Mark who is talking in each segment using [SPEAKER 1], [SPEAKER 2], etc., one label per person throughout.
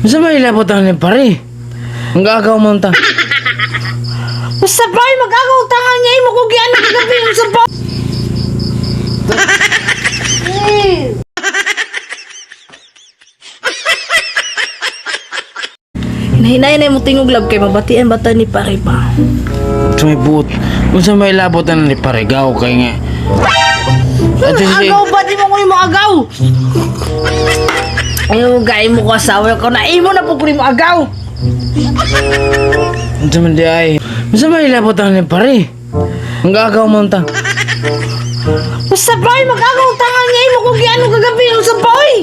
[SPEAKER 1] Unsa may labot ni pare? Ang gagaw mo ta.
[SPEAKER 2] Basta pa ay mag-agaw tangan niya imo ko giano kagabi unsa pa. Hinahinay na mo tingog lab kay mabatian bata ni pare ba.
[SPEAKER 1] Unsa may buot? Unsa may labot ni pare gaw kay nga. Ato si
[SPEAKER 2] Agaw ba di mo ko mo agaw? Ayaw gay mo ko asawa ko na imo na po ko mo agaw.
[SPEAKER 1] Unsa man di ay? Unsa may labot ni pare? Ang gagaw mo ta.
[SPEAKER 2] Basta pa ay mag-agaw tangan niya imo ko giano kagabi unsa pa oy.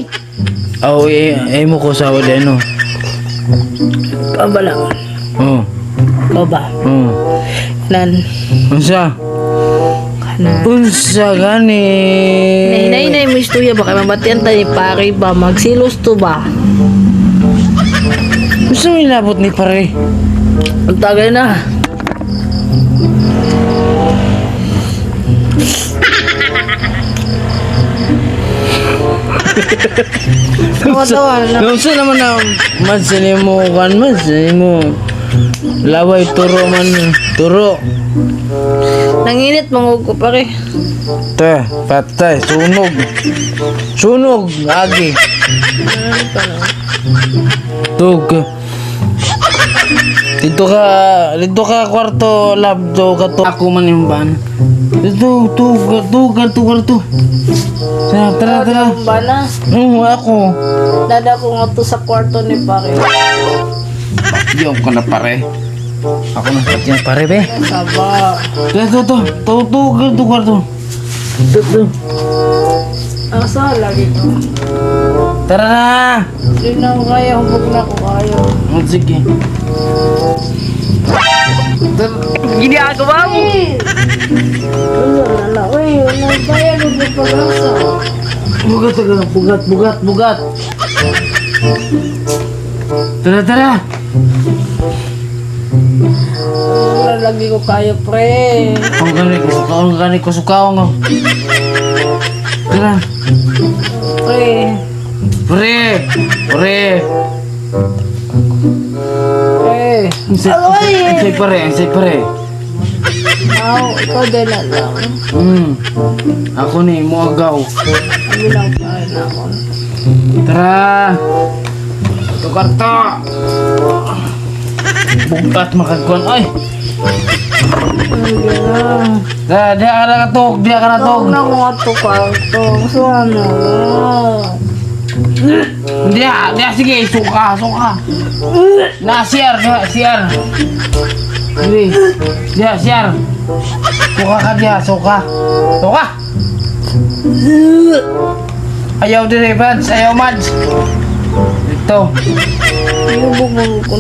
[SPEAKER 1] Aw, eh, mo ko sa wala no.
[SPEAKER 2] Kabala.
[SPEAKER 1] Oh,
[SPEAKER 2] Baba.
[SPEAKER 1] oh.
[SPEAKER 2] Nan.
[SPEAKER 1] Unsa?
[SPEAKER 2] Kana.
[SPEAKER 1] Unsa gani?
[SPEAKER 2] Hinahinay mo istorya ba kay mabatian ta ni pare ba magsilos to ba?
[SPEAKER 1] Unsa may labot ni pare?
[SPEAKER 2] Ang tagay na. Tawa-tawa na.
[SPEAKER 1] Unsa naman na man sa nimo kan man sa nimo laway turo man turo.
[SPEAKER 2] Nanginit mangog ko pare.
[SPEAKER 1] Te, patay, sunog. Sunog, agi. Tug. Dito ka kwarto lab do ka to. Ako man yung ban. Dito, tug, tug, kwarto, kwarto. Tara, tara, tara.
[SPEAKER 2] Bana,
[SPEAKER 1] Oo, ako.
[SPEAKER 2] dada ko nga to sa kwarto ni pare.
[SPEAKER 1] Yung ko na pare. Ako na patyan pare be.
[SPEAKER 2] Saba.
[SPEAKER 1] Dito, to, to, to, to, kwarto. Dito.
[SPEAKER 2] Asa lagi ko.
[SPEAKER 1] Tara na.
[SPEAKER 2] Hindi na ako kaya, hubog na ako kayo.
[SPEAKER 1] Oh, sige.
[SPEAKER 2] Ginagawa mo! Wala na, uy, wala kaya ko pag-asa.
[SPEAKER 1] Bugat, bugat, bugat, bugat, bugat. Tara, tara.
[SPEAKER 2] Wala lagi ko kayo, pre.
[SPEAKER 1] Ang gani ko suka, ang gani ko suka, ang. Tara.
[SPEAKER 2] Pre,
[SPEAKER 1] Pre, pre.
[SPEAKER 2] pre.
[SPEAKER 1] Insay, insay pare, insay pare.
[SPEAKER 2] Aw, ikaw din na lang.
[SPEAKER 1] Ako ni mo agaw.
[SPEAKER 2] Hindi lang kaya na ako.
[SPEAKER 1] Tara. Ito karta. Bugat makagkuhan. Ay.
[SPEAKER 2] Hindi na.
[SPEAKER 1] Tara, diya ka na katok, diya ka na tok.
[SPEAKER 2] Huwag na ko nga to kwarto. Gusto na na.
[SPEAKER 1] Diya, diya sige, suka, suka. Na CR, diya, CR. Dili. Diya, CR. Suka ka diya, suka. Suka. Ayaw dire, Mads. Ayaw, Mads. Ito.
[SPEAKER 2] Hubog mo ko.